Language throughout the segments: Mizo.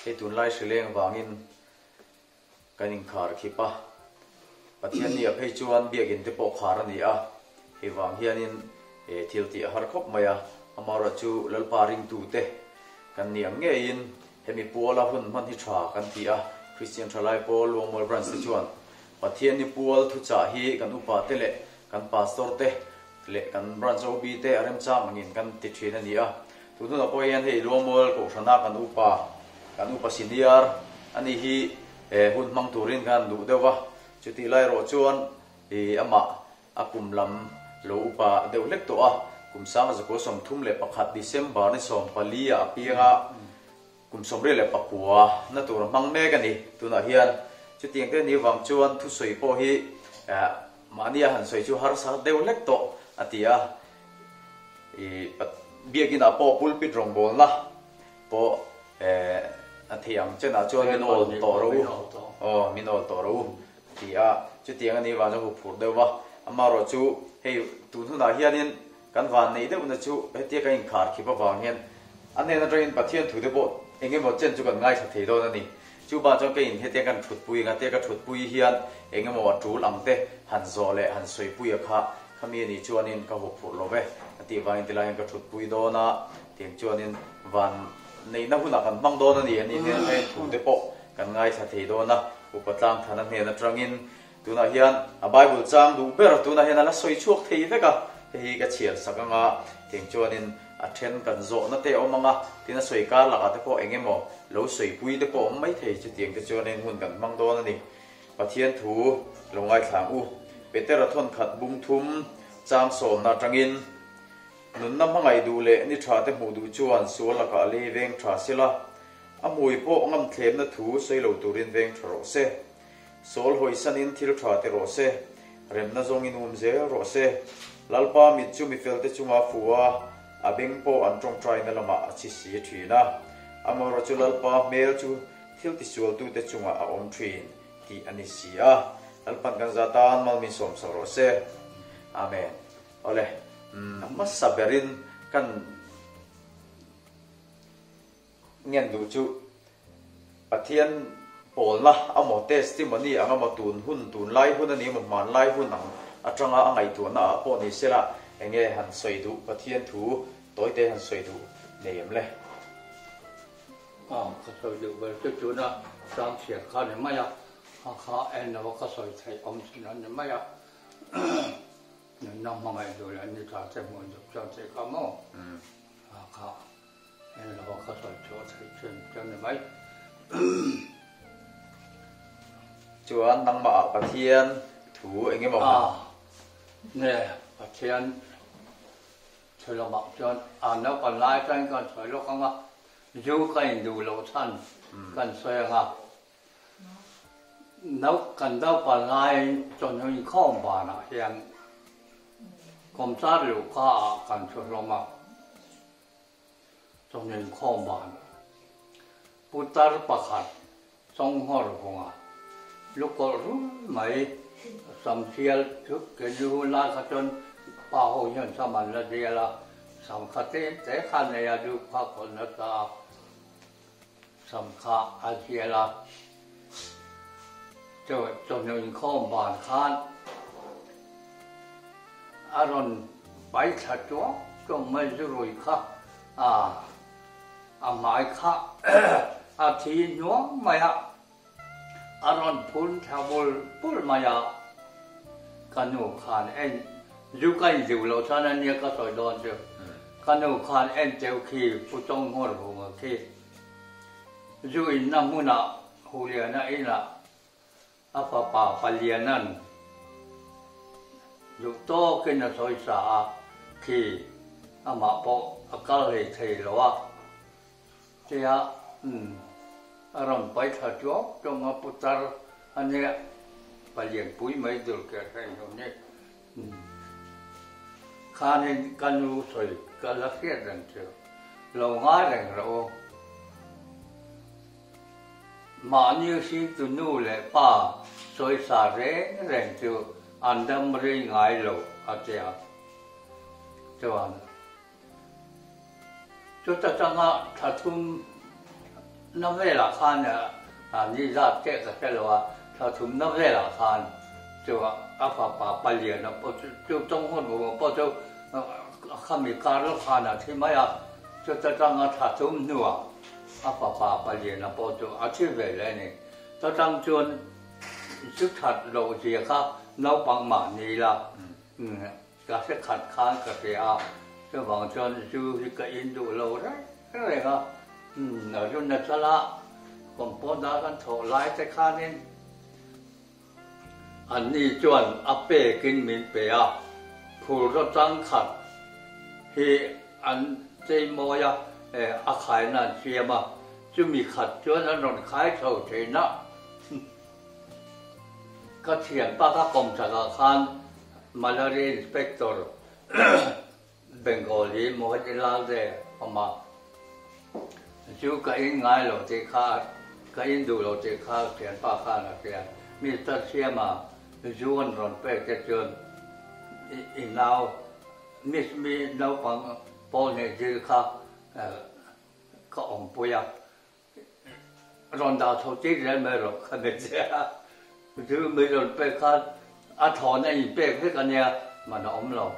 Hei tunlai hrileng vangin kan inkhar khip a, Pathian nia phei chuan biakinn te pawh khar a ni a, hei vang hianin thil tih a har khawp mai a, amaherawhchu Lalpa ringtute kan ni ang ngeiin hemi puala hun hman hi tha kan ti a, Kristian Thalai Pawl Luangmual Branch te chuan Pathian ni pual thuchah hi kan upa te leh kan Pastor te leh kan Branch OB te a remchang angin kan ti thin a ni a. Tun hunah pawh hian hei Luangmual Kohhrana kan upa, kan upa senior a nih hi hun hmang turin kan han duh deuh va. Chutih lai erawh chuan ih amah a kum lam lo upa deuh hlek tawh a, kum sanga zakua 31 December ni 14 ah a piang a, Kum 29 na tur a hmang mek a ni. Tunah hian chutiang te ni vang chuan thusawi pawh hi mahnia han sawi chu harsa deuh hlek tawh a ti a. I biakinah pawh pulpit rawngbawlna pawh a thei ang chenah chuan min awl tawh rawh u, aw min awl tawh rawh u a ti a. Chutiang a nih vang chuan huphurh deuh va. Amaherawhchu chu hei tun hunah hianin Kan van neih deuhna chu hetia kan inkhar khip avang hian a hnen atangin Pathian thute pawh eng emaw chen chu kan ngaithla thei dawn a ni. Chu bak chuan keiin hetia kan thutpui anga tia ka thutpui hian eng emaw a tul ang te han zawh leh han sawipui a kha khami a nih chuanin ka hup phurh lo ve a tih vangin tilai hian ka thutpui dawn a, tiang chuanin van neihna hunah kan hmang dawn a ni a ni hnen atangin thute pawh kan ngaithla thei dawn a, Upa Tlangthana hnen atangin Tunah hian a Bible chang duh ber tunah hian a la sawi chhuak thei vek a, hei hi ka chhiar sak ang a, tiang chuanin a then kan zawhna te a awm ang a, tin a sawi kar lakah te pawh eng emaw lo sawipui te pawh a awm mai thei, chutiang te chuanin hun kan hmang dawn a ni. Pathian thu lo ngaithla ang u. Petera thawnkhat bung thum chang sawmna atangin, Nunna hmangaih duh leh ni tha te hmuh duh chuan sual lakah lei veng tha sela, a hmui pawh ngamthlemna thu sawi lo turin veng tha rawh se. Sawl hawisanin thil tha ti rawh se, remna zawngin um zel rawh se. Lalpa mit chu mifelte chunga a fu a, a beng pawh an tawngtaina lamah a chhi si thin a. Amaherawhchu chu Lalpa hmel chu thil tisualtute chungah a awm thin tih a ni si a. Lalpan kan za tan mal min sawmsak rawh se. Amen. Awle, hmasa berin kan. Ngen duh chu Pathian pawlna amaw testimony ang amaw tun hun tunlai hun a ni emaw hmanlai hun ang atanga a ngaihtuahna ah pawh ni sela enge han sawi duh Pathian thu tawite han sawi duh nei em le? Aw ka sawi duh ber chu tuna sang chhiar kha ni mai a, a kha en lo a ka sawi theih awm chin a ni mai a, nunna hmangaih duh leh ni tla te hmuh duh chuan tih kha maw a kha. En lo ka sawi chhuah theih chin chuan ni mai. Chuan nangmah ah Pathian thu eng emaw han. Ah ne Pathian thu lamah chuan a naupan lai atangin kan sawi lawk ang a, zu ka induh loh chhan kan sawi ang a. Nau kan naupan laiin chawhnu inkhawm banah hian kawmchar luhka ah kan thu hlawm a. Chawhnu inkhawm ban putar pakhat chawnghawr vunga lukawlh rul mai sam sial chu ke nu hun lai kha chuan pa ho hian sam an la dial a, sam kha tlem te kha a nei a, lu kha a kawlh nasa a, sam kha a zial a, chawhnu inkhawm ban khan a rawn pai thla tuak tuak mai zu rui kha a a hmai kha a thi hnuang mai a, a rawn phun thla bul bul mai a, ka nu khan en zu ka in duh loh chuan a nia ka sawi dawn chu, ka nu khan en teuh khi Pu Chawnghawr vunga khi zu inna hmunah Huliana inah A fapa Palianan duh tawkin a sawi sa a, khi amah pawh a kal hlei thei lo a, tia umm a rawn pai thla tuak tuak a, putar a nia Palian pui mai dur kher hei lo ni umm khanin ka nu sawi ka la hriat reng chu lo ngai reng rawh u. Mahni hringtu nu leh pa sawisa reng reng chu an dam rei ngai lo a tia chuan chuta tanga thla thum na velah khan ni zat chiah ka hre lo a, thla thumna velah khan chu a fapa paliana pawh chu chu tawng hun vawng pawh chu khami kar lawk khan a thi mai a, chuta tanga thla thum hnuah a fapa paliana pawh chu a thi ve leh a ni. Ta tang chuan chu that loh zia kha naupang mahni la Ka hre khat khan ka hria a, chuvang chuan zu hi ka in duh lo reng reng a, Arunachala compound a kan thawh lai te khanin anni chuan a pekin min pe a, phurraw changkhat hi an cheimawi a, a khaina an siam a, chumi khat chuan an rawn khai chho thin a. Ka thianpa ka kawm chakah khan Malaria Inspector Bengali Mohanlal te awm a, chu ka in ngai lo tih kha ka in duh lo tih kha thianpa khan a hria. Mister Siama zu an rawn pek te chuan i nau Miss mi naupang pawl hnih dil kha ka awmpui a. Rawn dah chho tir zel mai rawh ka be che a, chu mi rawn pek khan a thawn a inpek vek a nia, man a awm lo.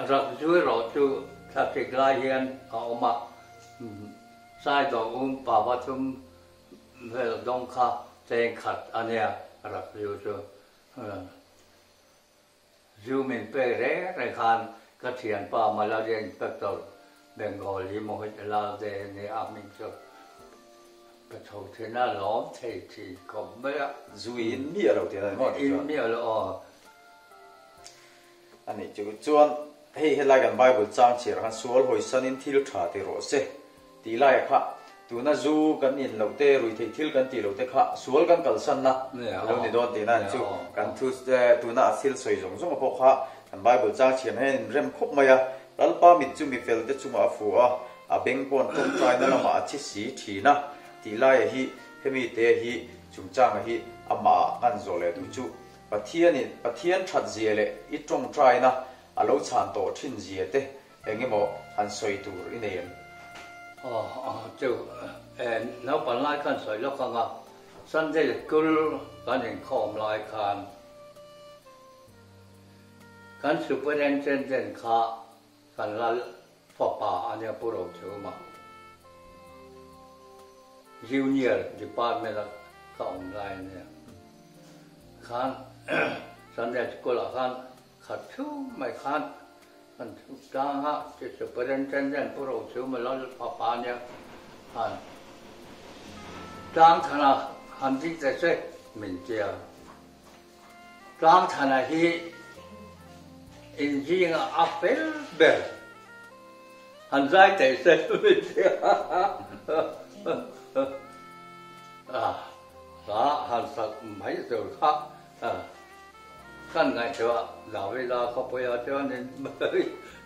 Rak zui rawh chu thlasik lai hian a awm a, Saidawng um pa pathum vel dawng kha cheng khat a nia rak zu chu. Zu min pek reng reng khan ka thianpa Malaria Inspector Bengali Mohit Lal te nia a hming chu ka chho thin a, lawm thei thin khawp mai a. Zu i in miah lo tih a ni maw tih chuan? In miah lo aw. A nih chu chuan hei helai kan Bible chang chhiar khan sual hawisanin thil tha ti rawh se. Tih laia kha, tuna zu kan in loh te, ruihtheih thil kan tih loh te kha sual kan kalsanna a lo ni dawn tihna an chu. Kan thu tuna a thil sawi zawng zawng pawh kha kan Bible chang chhiam hian in rem khawp mai a. Lalpa mit chu mi fel te chungah a fu a, a beng paw'n tawngtaina lamah a thi si thin a. Tih laia hi hemi te hi chungchanga hi amah kan zawh leh duh chu Pathianin Pathian that zia leh i tawngtaina a lo chhan tawh thin zia te Eng emaw han sawi tur i nei em? Aw chu naupang lai khan sawi lawk ang a, Sunday school kan inkhawm lai khan kan superintendent kha kan lal fapa a nia Pu Rochhuma, Junior department a ka awm lai a nia, khan Sunday school ah khan Khat thu mai khan kan thu tlang a, ti Superintendent Pu Rochhuma Lal fapa nia khan tlang thana han ding ta che min ti a. Tlang thana hi inzinga a fel ber han zai teh se min ti a. Hla han sak mai tur kha Kan ngaihtuah Davida khawpuiah chuanin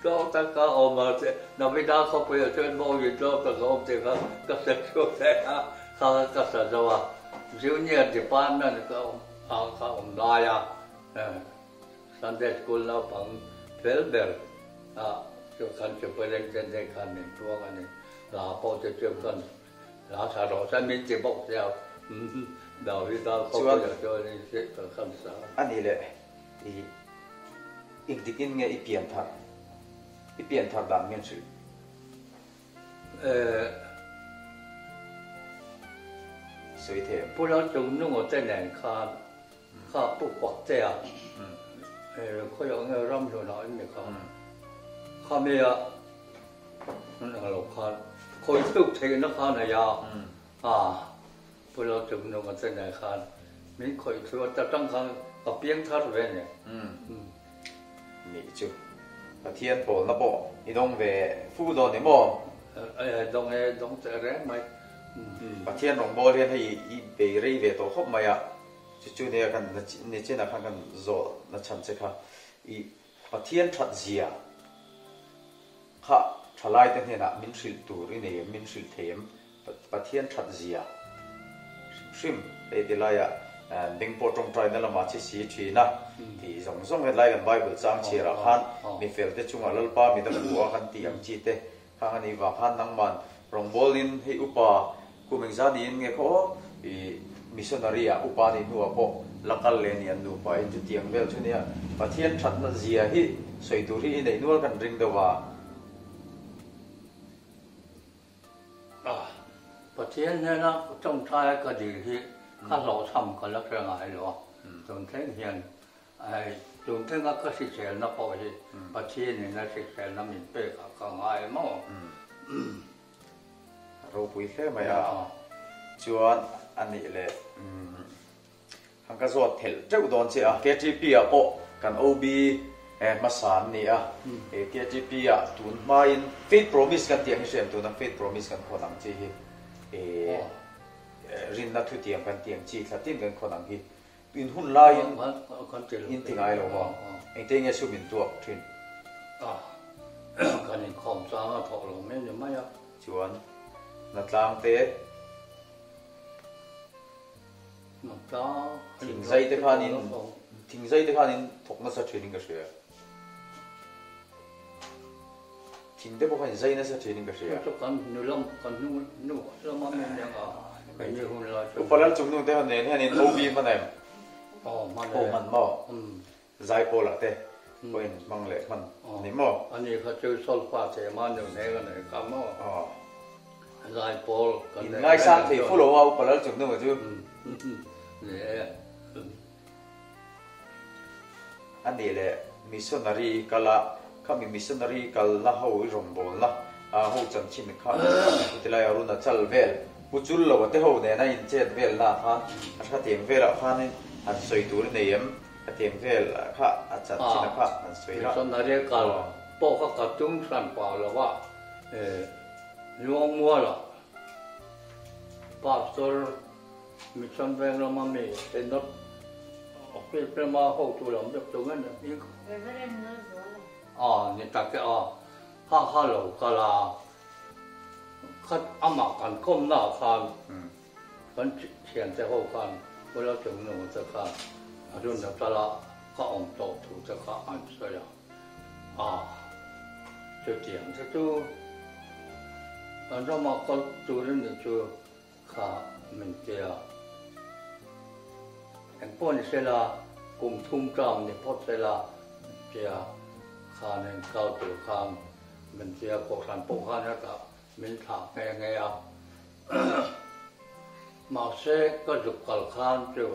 tlawm taka awm a che, Davida khawpuiah chuan mawiin tlawm taka awm tih kha ka hre chhuak thei a, kha kha ka sa zo a, Junior Department ka awm a ka awm lai a, Sunday School naupang fel ber a chu kan Superintendent khan min puang a ni, hla pawh te chu kan Hla tha rawh chuan min ti bawk sia Davida khawpuia chuan in hrilh ka khan sa. A nih leh i engtik in nge i pian thar? I pian thar dan min hrilh? Eh. Sawi thei em? Pu Lalchungnunga te nen khan kha pu Kwak te a khawiah nge Ramhlunah in mi kha khami a An ang lo khan khawi tuk theihna kha nei a, a Pu Lalchungnunga te nen khan min khawih thu a ta tang khan ka piang thar ve a ni. Nih chu Pathian pawlna pawh i dawng ve fu dawn ni maw? E dawng e, dawng teh reng mai. Pathian rawngbâwl hian hei i bei rei ve tawh khawp mai a, chu chu nia kan nichinah khan kan zawh na chhan che kha i Pathian that zia kha thalaite hnenah min hrilh tur i nei em, min hrilh thei em? Pathian that zia hrim hrim hei ti laiah beng pawh tawngtaina lamah chi si thin a tih zawng zawng hetlai kan Bible chang chhiarah khan mi felte chungah Lalpa mi dang bu a kan tih ang chi te khang a nih vang khan nangman Rawngbawlin hei upa kum engzah niin nge khaw aw i missionary ah upa nih hnuah pawh la kal leh a ni an nupa in chutiang vel chu nia Pathian thatna zia hi sawi tur hi i neih nual kan ring deuh a. Pathian hnena tawngtai ka dil hi ka hlawhchham ka la hre ngai lo a, tun thleng hian Hei, tun thlenga ka hriselna pawh hi Pathianin a hriselna min pek ah ka ngai maw? A ropui hle mai a, chuan a nih leh han ka zawt thelh teuh dawn che a, KTP ah pawh kan OB hmasa an ni a, KTP ah tun hmain Faith Promise kan tih ang hi hriat tuna Faith Promise kan khawn ang chi hi rinna thutiang kan tih ang chi thla tin kan khawn ang hi In hun laiin in ti ngai lo maw? Engte nge sum in tuak thin? Kan inkhawm chang a thawk lo mai ni mai a. Chuan Hnatlang te. Hnatlang. Thingzai te khanin thingzai te khanin thawk nasa thin in ka hria. Thing te pawh kha in zai nasa thin in ka hria. Chu kan nu lam kan nu nu lama mi nia nga ni hun lai chu. Upa lal chung nu te han nen hian in OB hman em? Aw hman e. Aw hman maw? Zai pawl ah te pawh in hmang leh hman ni maw? Ani kha chu solfa che ma nu hne ka nei kha maw? Zai pawl kan nei. In ngaisang thei fu lo a upa lal chung nu chu. Ni e. A nih leh missionary kal a, khami missionary kalna ho i rawngbawlna ho chanchin kha chutilai Arunachal vel Pu Chullo a te ho nena inchet velna ah khan a hrathiam velah khanin han sawi tur i nei em? Hetiang vel kha a chanchin a kha han sawi la. Missionary kal pawh kha ka tum hran pah lo a, Luangmuala Pastor Mission veng lama mi Synod Office lama hotu lam deuh chu nge ni? Reverend Lalzuala. Aw ni tak e aw, kha kha lo kal a, kha amah kan kawmna ah khan kan thiante ho khan Ula Chungnu te khan a run a kal a, ka awm tawh thu te kha an sawi a, ah chutiang te chu kan ramah kal turin ni chu. Kha min ti a. Engpawh ni sela, kum thum term ni phawt sela tia khan in kal tur khan min ti a, Kohhran pawh khan hetah min thlah nghe nghe a. Mahse ka zuk kal khan chu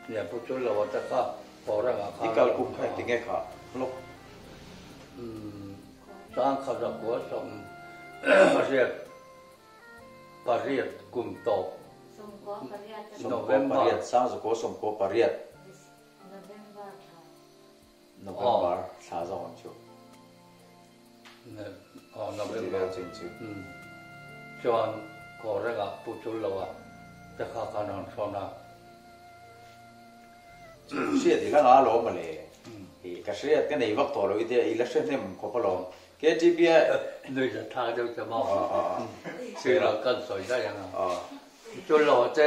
Niapu chu lo a ta kha haw rengah khan I kal kum kha engti nge kha lawk? Umm, Sangkhat zakua 80. Pariat kum tawp. November. Pariat, Sangzakaw 18. November thla. November thla zawk ang chu. Aw November. Chuan Kawrengah Pu Chulloa te kha kan rawn hrawn a. Chu hriat i la nga alawm mawle. Ka hriat ka nei vak tawh lo i tia i la hre hnem khawp alawm. KTP a Nui la tha deuh che maw? Sir ah kan sawi daih ang a. Chu lo te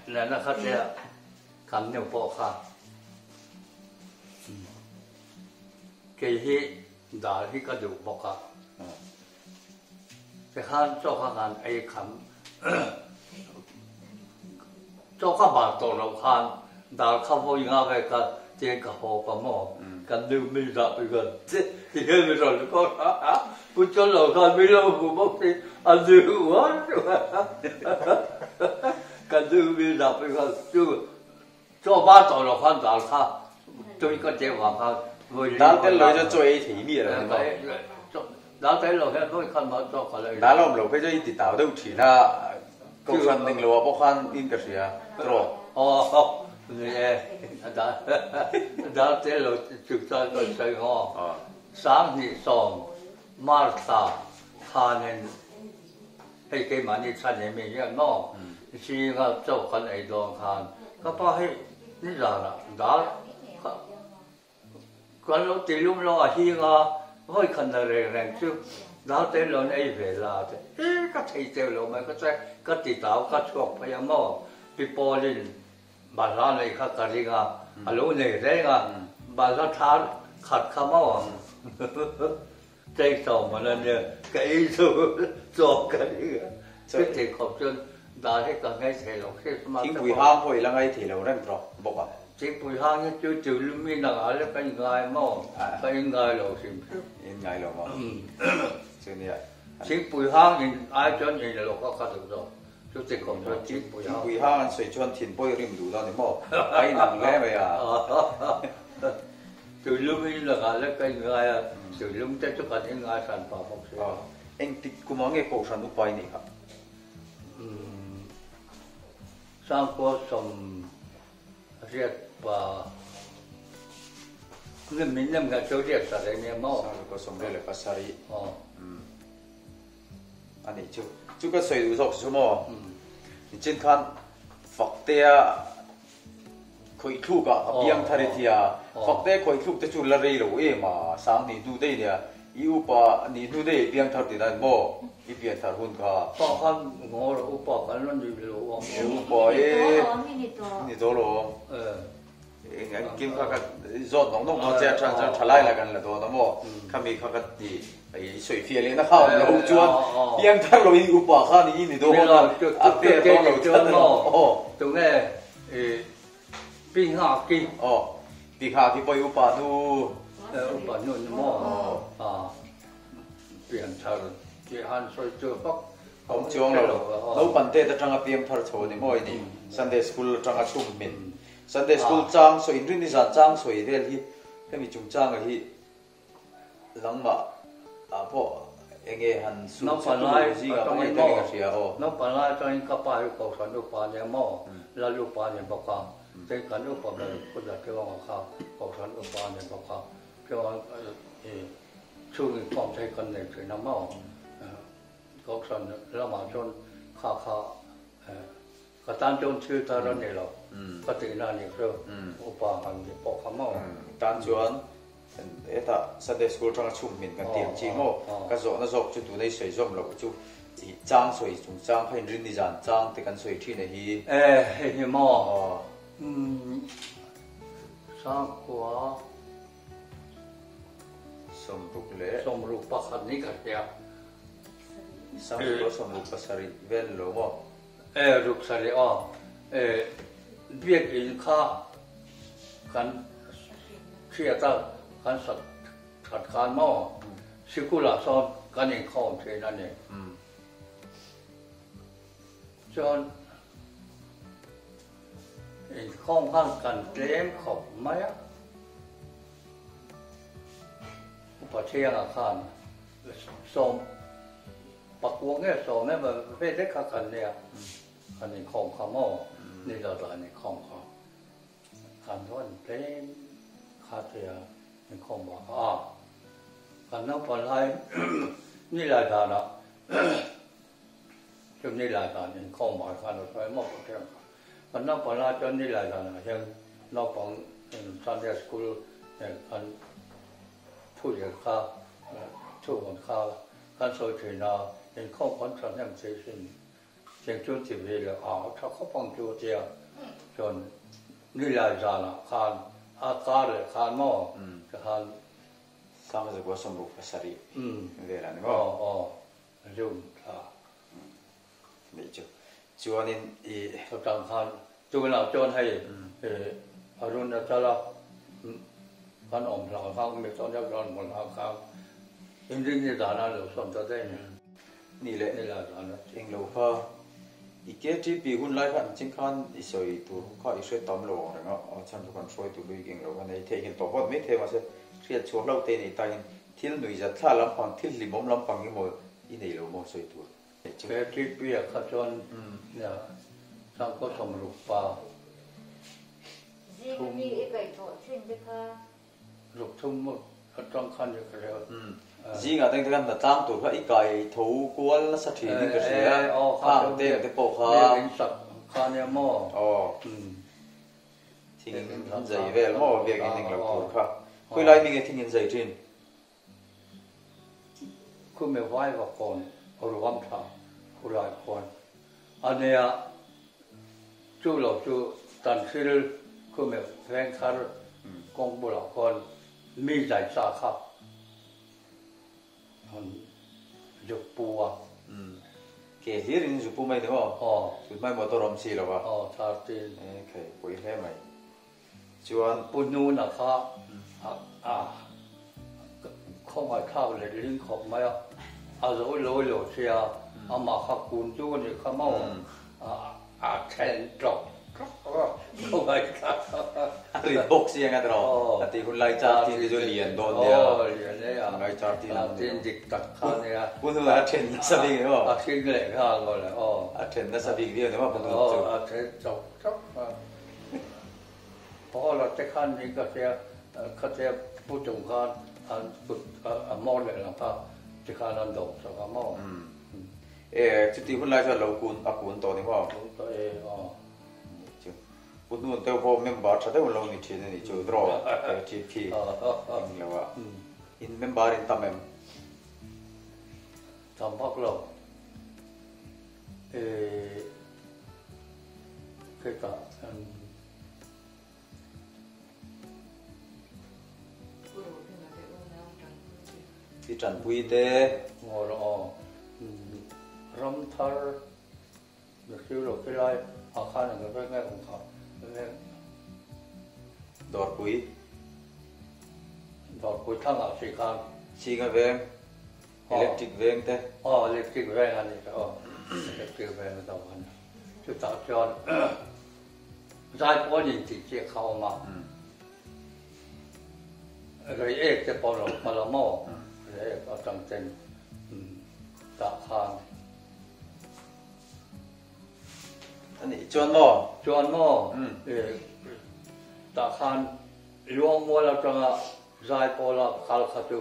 nena kha te ah kan nu pawh kha kei hi dal hi ka duh bawk a. Tikhan chaw kha kan ei kham chaw ka bar tawh loh khan dal kha vawi nga ve ka tiang ka haw pa maw kan nu mi dah pi kan ti hian mi rawn kawr a pu chaw lo khan mi lo hmu bawk si a nu uar kan nu mi dah pi khan chu chaw bar tawh loh khan dal kha tui ka teh vang khan vawi li Dal tel lo hi chuan chaw ei thei mi a lo ni maw? Dal tel lo hian vawi khan mah chaw ka la ei. Dal awm lo phei chuan i ti tau deuh thin a, Kohhran ning lo ah pawh khan in ka hria trawh. Aw ni e, dal tel lo chu chuan ka sawi haw. 2010 March thla khanin Hei keimahni chhan em em hian maw zinga chaw kan ei dawn khan ka pa hei nizanah dal kha kan lo ti lum lo a hing a, vawi khat na reng reng chu dal te lo ei ve la te he ka thei teuh lo mai ka che ka ti tau ka chhuak phei a maw pi Paulin balhla nei kha ka ring a, a lo nei reng a balhla thar khat kha maw. Cheng sawm an ania, ka ei chu chaw ka ring a, chuti khawp chuan dan hi ka ngai thei lo Christmas te pawh. Thingpui hang pawh i la ngai thei lo reng tawh bawk a. Thingpui hang hi chu chu mi nangah lek ka inngai maw? Ka inngai lo hrim hrim. I inngai lo maw? Chu nia. Thingpui hang in ai chuan in lo kha ka duh zawk. Chuti khawp chuan thingpui hang. Thingpui hang an sawi chuan thin pawh i rim duh dawn ni maw? A inang hle mai a. Tuilum in lakah lek ka inngai a, tuilum te chu kan inngai hran pah bawk si a. Engtik kumah nge Kohhran upa i nih kha? Umm, Sangkua 98 nem min nem kha chu riat sarih nia maw? Sangkua 87. Aw. Umm, a nih chu. Chu ka sawi duh zawk chu maw? Nichin khan Faktea Khawih thluk ah a piang thar i tia, Fakte khawih thluk te chu la rei lo em a, sang nih hnu daih nia, i upa nih hnu daih i piang thar tih dan maw, i pian thar hun kha. Pa khan ngaw rawh upa kan la ni lo ang. E upa e, ni tawh lo ang. Eng engkim kha ka zawt nawk nawk dawn che a than chuan tha lai lai kan la dawn a maw, khami kha ka ti i sawi fiah leh na kha awm lo chuan piang thar lo in upa kha ni i ni dawn a, a fair dawn lo chuan aw. Tunge I pi nghak ki. Aw, pi nghak ki pawh i upa hnu. Upa hnu ni maw? Aw. Pian thar tih han sawi chu vak awm chuang lo. Naupan tet atanga piang thar chho ni maw i nih? Sunday school atanga chhum hmin. Sunday school chang sawi inrin ni zan chang sawi vel hi hemi chungchanga hi Nangmah ah pawh enge han sum Naupang lai atangin maw, naupang lai atangin ka pa hi Kohhran upa nia maw, Lal upa ni bawk a, tin kan upa ber Pu Zatluanga kha Kohhran upa ni bawk a, chuan i chhung inkhawm te hi kan nei thin a maw, Kohhran lamah chuan kha kha Ka tan chuan thil thar a ni lo, ka tihna a nih chu, upa han ni pawh kha maw? Tan chuan hetah Sunday School atanga chhum hmin kan tih ang chi maw? Ka zawhna zawk chu tuna i sawi zawm loh chu i chang sawi chung chang kha inrin nizan chang te kan sawi thin a hi. E, hei hi maw? Sangkua. 60 leh. 61 ni ka hria. Sangkua 67 vel lo maw? E ruk sarih aw. E biakinn kha kan hriat a, kan sak that khan maw sikul ah sawn kan inkhawm thin a ni. Chuan inkhawm khan kan tlem khawp mai a, Upa Thianga khan sawm Pakua nge sawm emaw ve vek kha kan nia, kan inkhawm kha maw, ni lo dan inkhawm kha kan rawn tlem kha tia inkhawm bak a, kan naupang lai ni lai danah chu ni lai dan inkhawm bak khan a sawi maw Pathian kha, kan naupang lai chuan ni lai danah hian naupang Sunday school kan Thu zir kha chhungkawn kha kan sawi thin a, inkhawm kan tha hnem thei sin. Cheng chu ti ve leh a, a tha khawp ang chu tia chuan nilai zanah khan a kar leh khan maw tikhan. Sangzakua 67 vel a ni maw? Aw aw, June thla. Nih chu. Chuanin i. Chutang khan tunah chuan hei Arunachala kan awm hlau hlang mi chuan deuh chuan hmun hlang kha inrin ni dan a lo sawn ta daih a ni. Ni leh ni la dan a. Englo kha i KTP hun lai kha an ching khan i sawi tur kha i hre tam lo ang reng a, a chhan chu kan hruai tur luik englo kha nei theihnghilh tawh phawt mai thei mahse hriat chhuah hlauh te nei takin thil nuihzat thla lampang thil hlimawm lampang emaw i nei lo maw sawi tur. KTP ah kha chuan Sangkhaw 60 pa Zing mi i kaihthawh thin te kha. Ruk thum atang khan i ka hria. Zingah te khan hna tlang tur kha i kai tho kual nasa thin in ka hria. Khang te ang te pawh kha. Biakinn sak kha nia maw? Aw. Thing in zai vel maw biakinn englo tur kha. Khawilai mi nge thing in zai thin? Khumi vai va kawn ruam tha khulai khawn a nia chu lo chu Tanhril khumi vengthar kawng bulah khawn mi zai sa kha an zuk pu a. Umm. Ke hlir in zuk pu mai ni maw? Aw. Tun hmai motor awm si lo a. Aw, 13. E khai, pawi hle mai. Chuan. Pu Hnuna kha a khawngaih thlak let ling khawp mai a, a zo lo lo sia, amah kha kun chu a nih kha maw? A then tlawk tlawk a, khawngaih thlak. A rit bawk si anga tiraw? A tih hun lai char tin te chu lian dawn nia. Aw, lian e a. Lai char tin ang tin dik tak kha nia. Pu Hnuna a then nasa bik ni maw? A hring leh nghal mawle, aw. A then nasa bik viau ni maw Pu Hnuna chu? Aw, a then tlawk tlawk a. Paula te khan ni ka hria, khatia pu chung khan an kut a hmawr leh lang kha tikhan an dawm sak a maw? E, chuti hun lai chuan lo kun a kun tawh ni maw? Kun tawh e, aw. Chu pu hnun deuh pawh member tha deuh an lo ni thin a nih chu draw he khi eng lo a. In member in tam em? Tam vak lo. E, khitah I tanpui te. Ngaw rawh aw. Ram thar mihring lo khi lai ah khan an vek nge awm kha veng. Dawrpui. Dawrpui thlang ah si khan. Chinga veng. Electric veng te. Aw electric veng a ni aw. Electric veng a to a ni. Chutah chuan zaipawl in tih chiah kha a awm a. Rei ek te pawh lo kal a maw? Rei ek atang ten tah khan. A nih chuan maw? Chuan maw? Tah khan Luangmual atanga Zaipawla kal kha chu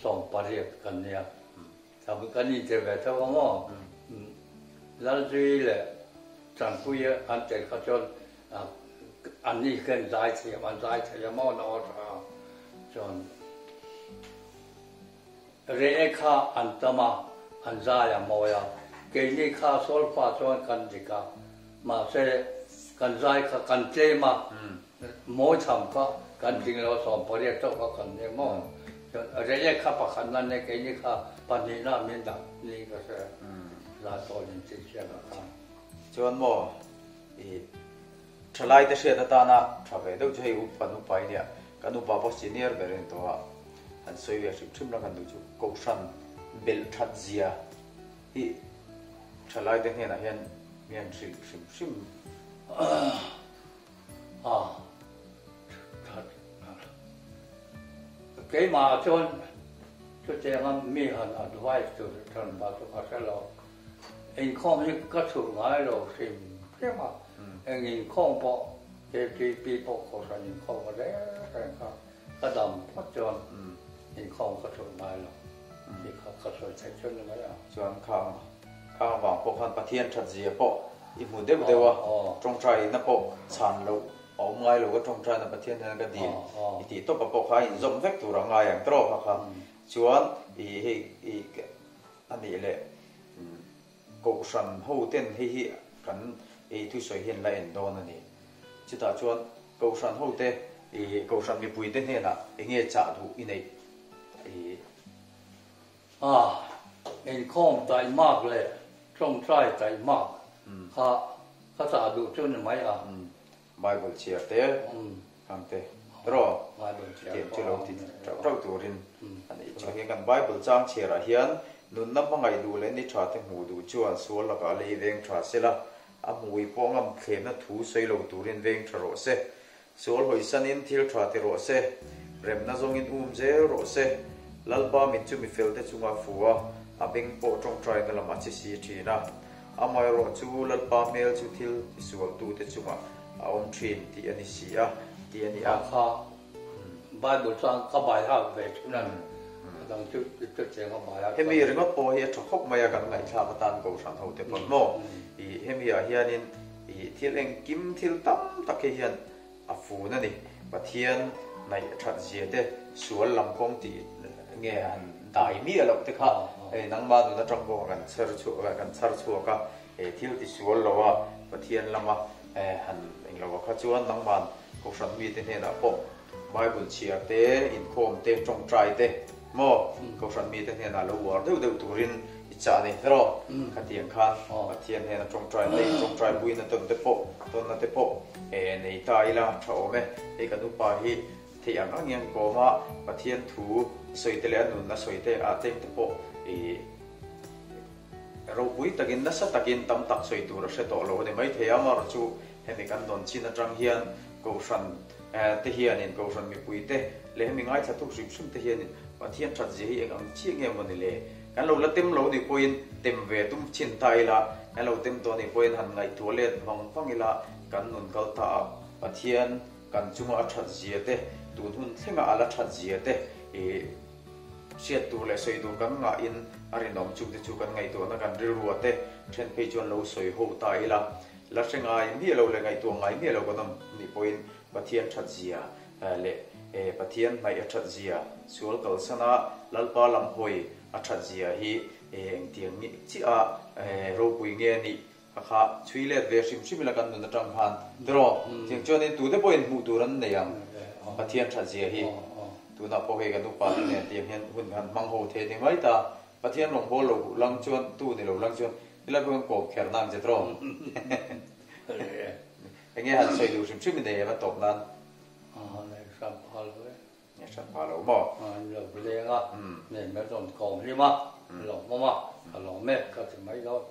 18 kan nia. Kan intir ve tho ang aw. Lalzui leh Tanpuia an tel kha chuan an ni khan zai thiam an zai thei a maw na aw tha chuan Re'e kha an tam a, an zai a mawi a, keini kha solfa chuan kan dik a, mahse kan zai kha kan tlem a, mawi tham kha kan tling lo 18 chauh kha kan ni maw. Chuan Re'e kha pakhatna nia keini kha pahnihna min dah ni ka hria, zai pawh in tih chhiat a kha. Chuan maw i Thalaite hriat atana tha ve deuh chu hei upa nupa i nia, kan upa pawh senior ber a ni tawh a, han sawi ve hrim hrim la kan duh chu Kohhran belh that zia hi thalaite hnenah hian mi han hrilh hrim hrim. A that keimah chuan chutianga mi han advice tur than pa chu ka hre lo. Inkhawm hi ka chhut ngai lo hrim hrim a, eng inkhawm pawh KTP pawh Kohhran inkhawm a reng reng kha ka dam phawt chuan inkhawm ka chhut ngai lo tih kha ka sawi theih chu ni mai a. Chuan khang khang vang pawh khan Pathian that zia pawh i hmu deuh deuh a, tawngtaina pawh chhan loh a awm ngai lo ka tawngtaina Pathian hian ka dil i tih tawp a pawh kha a inzawm vek tur a ngai ang tawp a kha chuan i hei i A nih leh Kohhran ho ten hei hi kan ei thusawi hian la en dawn a ni. Chutah chuan Kohhran ho te i Kohhran mipui te hnenah eng nge chah duh i neih i. A, inkhawm taihmak leh tawngtai taihmak kha ka chah duh chu ni mai a. Bible chhiar te ang te tiraw tiang chu lo ti tauh tauh turin a nih chu. Heng kan Bible chang chhiarah hian nunna hmangaih duh leh ni tha te hmuh duh chuan sual lakah lei veng tha sela, a hmui pawh ngam thlemna thu sawi lo turin veng tha rawh se. Sual hawisanin thil tha ti rawh se, remna zawngin um zel rawh se. Lalpa mit chu mifel te chunga fu a, a beng pawh tawngtaina lamah chi si thin a. Amaherawh chu Lalpa hmel chu thil tisualtute chungah a awm thin tih a ni si a, tih a ni a. Kha Bible chuan ka bai hak ve thin a ni. A dang chu chu cheng a bai hak. Hemi ringawt pawh hi a tha khawp mai a, kan ngaihthlak atan Kohhran hote pawn maw? Ih hemi ah hianin ih thil engkim thil tam tak hi hian a fun a ni. Pathian hnaih that zia te, sual lam kawng tih nge han dai miah loh te kha hei nangmah nun atang pawh kan chher chhuak kan chhar chhuak a, he thil ti sual lo a Pathian lama han eng lo kha chuan nangmah Kohhran mite hnenah pawh Bible chhiar te, inkhawm te, tawngtai te Maw? Kohhran mite hnenah lo uar deuh deuh turin i chah a ni tiraw? Khatiang khan Pathian hnena tawngtai nei, tawngtai buina tawn te pawh, tawnna te pawh nei ta ila tha awm e. Hei kan upa hi theih ang ang hian kawm a, Pathian thu sawi te leh a nunna sawi te ah tlem te pawh i ropui takin nasa takin tam tak sawi tur a hre tawh lo a ni maithei a, amaherawhchu chu hemi kan dawn chin atang hian Kohhran te hianin Kohhran mipui te leh hemi ngaithla tuk hrim hrim te hianin Pathian that zia hi eng ang chiah nge maw ni le? Kan lo la tem lo nih pawhin tem ve tum chin ta ila, kan lo tem tawh nih pawhin han ngaihtuah let vang vang ila kan nun kal ta a Pathian kan chunga a that zia te, tun hun thlenga a la that zia te i hriat tur leh sawi tur kan ngahin a rinawm chungte chu kan ngaihtuahna kan rilrua te then phei chuan lo sawi ho ta ila. La hre ngai miah lo leh ngaihtuah ngai miah lo kan awm nih pawhin Pathian that zia leh Pathian hnaih a that zia, sual kalsana Lalpa lam hawi a that zia hi engtiang chiah a ropui nge nih kha kha chhui let ve hrim hrim ila kan nun atang khan tiraw? Tiang chuanin tute pawhin hmuh tur an nei ang Pathian that zia hi. Tunah pawh hei kan upa te nen tiang hian hun han hmang ho thei ni mai ta. Pathian rawngbâwl lo lang chuan tu ni lo lang chuan Ila pawh kan kawm kher nang che tawng. Enge han sawi duh hrim hrim i nei em a tawp nan? Nei hran pha lo e. Nei hran pha lo maw? An lo leng a, nei mai rawn kawm hlim a, lawm awm a, ka lawm e ka ti mai dawn.